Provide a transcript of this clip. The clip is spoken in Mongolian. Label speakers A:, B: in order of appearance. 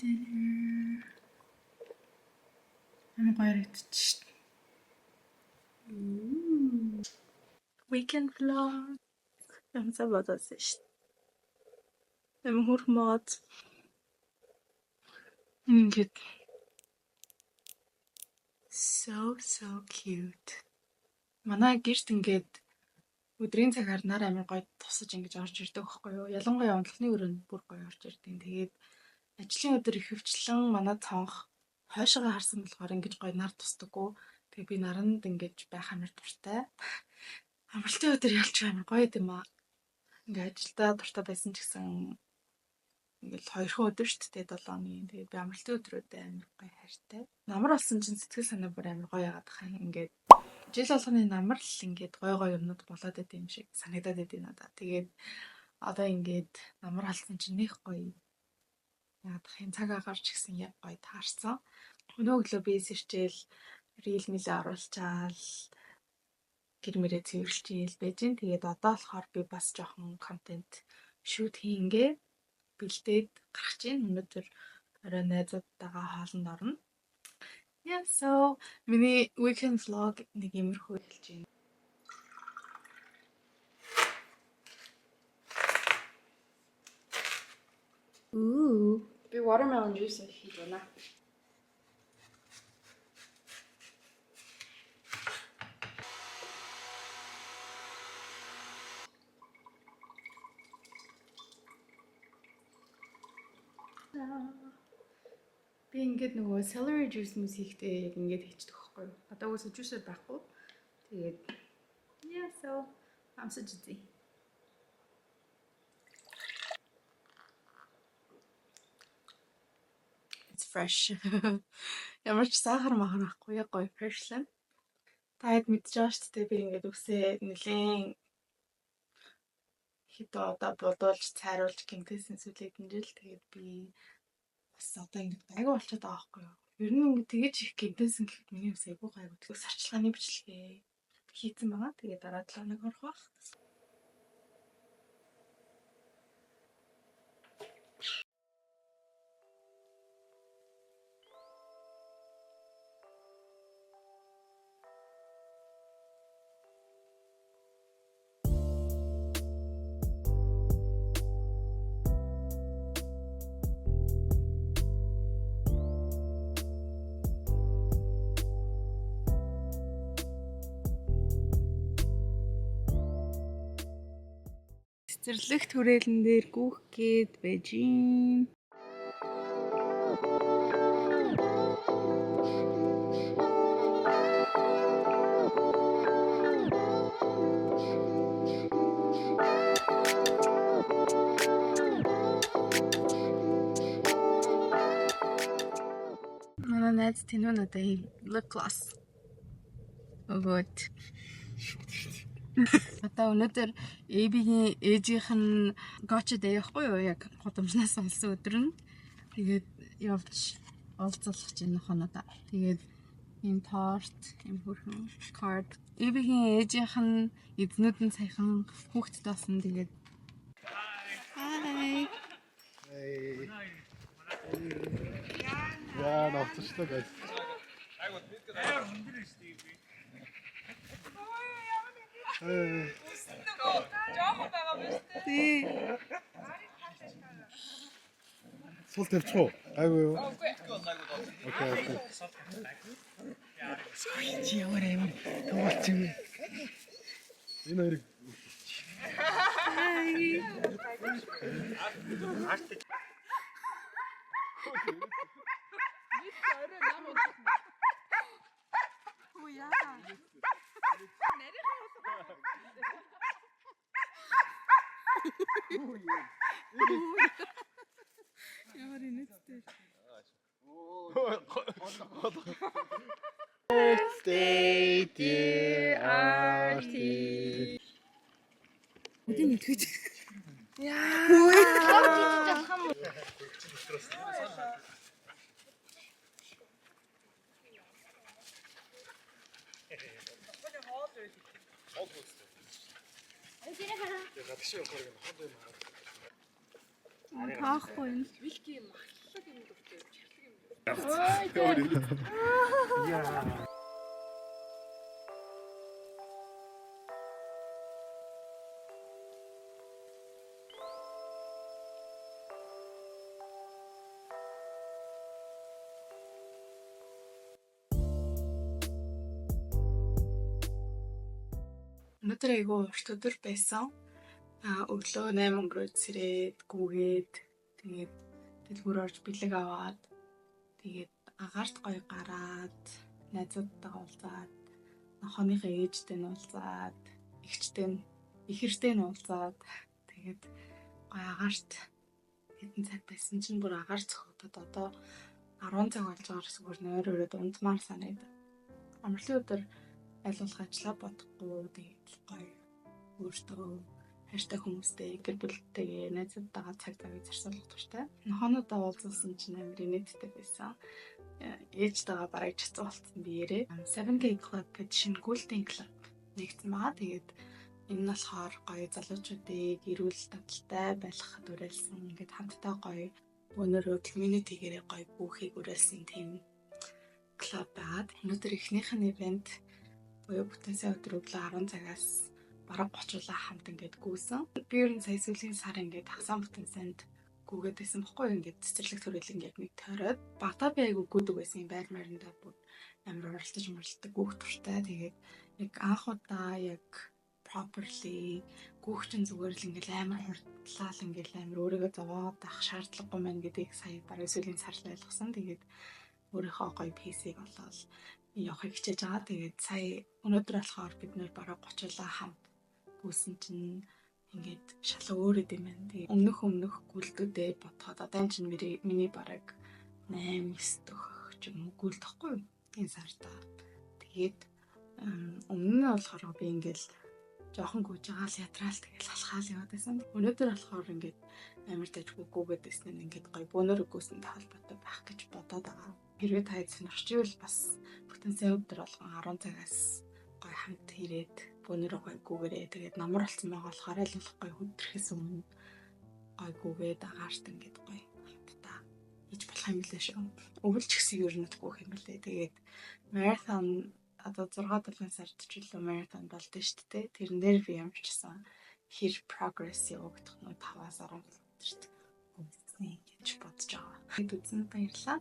A: Dinner. Амар гоё харагдчих шүү дээ. Weekend vlog. Ямсаа бодоос шүү дээ. Амар хөөрхөн байгаад ингээд so so cute. Манай гэрт ингээд өдрийн цагаар нар амар гоё тусаж ингэж орж ирдэг байхгүй юу? Ялангуяа унтлахны өрөөнд бүр гоё орж ирдэг. Тэгээд ажлын өдөр ихэвчлэн манай цонх хойшоогоо харсан болохоор ингэж гоё нар тусдаггүй. Тэгээ би наранд ингэж байх амар дуртай. Амралтын өдөр ялч амар гоё юм аа. Ингээ ажилдаа дуртай байсан ч гэсэн ингээл хоёрхан өдөр шүү дээ 7 хоногийн. Тэгээд би амралтын өдрүүдэд амар гоё хайртай. Намар болсон чинь сэтгэл санаа бүр амар гоё яагаад тах юм. Ингээд жил болгоны намар л ингээд гоё гоё юмнууд болоод байт юм шиг санагдаад байт надаа. Тэгээд одоо ингээд намар халсан чинь нэх гоё яагаад тах юм, цаг агаар ч гэсэн яг гоё таарсан. Өнөө өглөө би сэрчээл reel мэлээ оруулчаал гэр мөрөө цэвэрлжээл байж гин. Тэгээд одоо болохоор би бас жоохон контент shoot хийнгээ бэлдээд гарах чинь. Өнөөдөр орой найзуудтайгаа хоолнд орно. Yeah, so миний weekend vlog нэг иймэрхүү хэлж байна.
B: Ooh. Би watermelon juice хийж байна.
A: Би ингээд нөгөө celery juice мүс хийхдээ яг ингээд хийчихдэг байхгүй юу? Одоо уусаа juicer байхгүй. Тэгээд yeah, so амсаж үзье. It's fresh. Ямар ч сахар махар байхгүй, яг гоё fresh л. Та хэд мэдж байгаа шүү дээ, би ингээд үсээ нэлээн хэд удаа будуулж, цайруулж гэмтээсэн сүүлийн хэдэн жил. Тэгээд би бас одоо ингээд гайгүй болчиход байгаа байхгүй юу? Ер нь ингээд тэгэж их гэмтээсэн гэхэд миний үс айгүй гайгүй. Тэгээс арчилгааны бичлэгээ хийцэн байгаа. Тэгээд дараа 7 хоног орох байх. Цэцэрлэг түрээлэн дээр гүүх гээд байж гин. Манай найз тэнүү надад ийм lip gloss өгөөд. Одоо өнөөдөр Эбигийн ээжийнх нь gotcha day байхгүй юу? Яг гудамжнаас олсон өдөр нь. Тэгээд явж уулзуулах гэж байна хоноо. Тэгээд ийм торт, ийм хөрхөн card. Эбигийн ээжийнх нь эзнүүд нь саяхан хүүхэдтэй болсон. Тэгээд Hi.
C: Hey. Яа, навцчлаа guys. Hey.
A: Тий.
C: Сул тавьчих уу? Гайгүй юу? Okay, okay.
D: Чи ямар амар туулч юм бэ?
C: Энэ хоёрыг
A: Hi. Ямар инээдтэй.
C: Birthday dear Artie.
A: Өдний нэгтгэж.
C: Гадагшаа явахаар юм хол юм хараад.
A: Таахгүй юм.
B: Вилки махлаг юм дуртай.
A: Өнөөдөр айгүй урт өдөр байсан. Өглөө 8 өнгөрөөд сэрээд гүгээд, тэгээд дэлгүүр орж бэлэг аваад, тэгээд агаарт гоё гараад, найзуудтайгаа уулзаад, нохооныхоо ээжтэй нь уулзаад, эгчтэй нь, ихэртэй нь уулзаад, тэгээд гоё агаарт хэдэн цаг байсан чинь бүр агаар цохигдоод одоо 10 цаг болж байгаа гэсэн, бүр нойр өрөөд унтмаар санагдав. Амралтын өдөр аль болох ажлаа бодохгүй, тэгээд гоё өөртөө хайртай хүмүүстэй, гэр бүлтэйгээ, найзуудтайгаа цаг завыг зарцуулах дуртай. Нохоонуудаа уулзсан чинь амар инээдтэй байсан. Ээжтэйгээ бараг чацсан болцсон биеэрээ. 7K Club гэж шинэ гүйлтийн клуб нэгдсэн байгаа. Тэгээд энэ нь болохоор гоё залуучуудыг эрүүл дадалтай байлгахад уриалсан, ингээд хамтдаа гоё өнөрөө community-гээрээ гоё гүйхийг уриалсан тийм клуб байгаад, өнөөдөр эхнийх нь event буюу бүтэн сайн өдөр өглөө 10 цагаас бараг 30 хамт ингээд гүйсэн. Би ер нь сая сүүлийн сар ингээд хагас бүтэн сайнд гүгээд байсан бохгүй юу, ингээд цэцэрлэг төрөл ингээд нэг тойроод. Багтаа би айгу гүйдэг байсан юм, байр майрандаа бүр амар уралдаж муралдаг, гүйх дуртай. Тэгээд яг анх удаа яг properly гүйх чинь зүгээр л ингээл амар хурдлаал, ингээл амар өөрийгөө зовоод авах шаардлагагүй мэн гэдгийг сая бараг сүүлийн сар л ойлгосон. Тэгээд өөрийнхөө гоё pace-ийг олоод явахыг хичээж байгаа. Тэгээд сая өнөөдөр болохоор бид нэр бараг 30 хамт гүйсэн чинь ингээд шал өөр юм байна. Тэгээд өмнөх гүйлтүүдээ бодоход одоо энэ чинь миний бараг 8 9 дэх ч юм уу гүйлт тахгүй юу энэ сарда. Тэгээд өмнө нь болохоор би ингээл жоохон гүйж байгаа л ядраал, тэгэл алхаал яваад байсан. Өнөөдөр болохоор ингээд амар дажгүй гүгээд байсан нь ингээд гоё бөөнөр гүйсэнтэй холбоотой байх гэж бодоод байгаа. Хэрвээ та сонирхч ивэл бас бүтэн сайн өдөр болгон 10 цагаас гоё хамт ирээд бөөнөрөө гоё гүгээрээ. Тэгээд намар болсон байгаа болохоор аль болох гоё хүндрэхээс өмнө гоё гүгээд, агаарт ингээд гоё хамтдаа хийж болох юм лээ шүү. Өвөл ч гэсэн ер нь гүйх юм лээ. Тэгээд марафон одоо 6 7 сард ч үлээ марафон болдсон шүү дээ. Тэрэн дээр би ямар ч гэсэн хэр progress явагдах нь 5-аас 10 км-т гүйцэн гэж бодож байгаа. Тэгэд үзсэнд баярлалаа.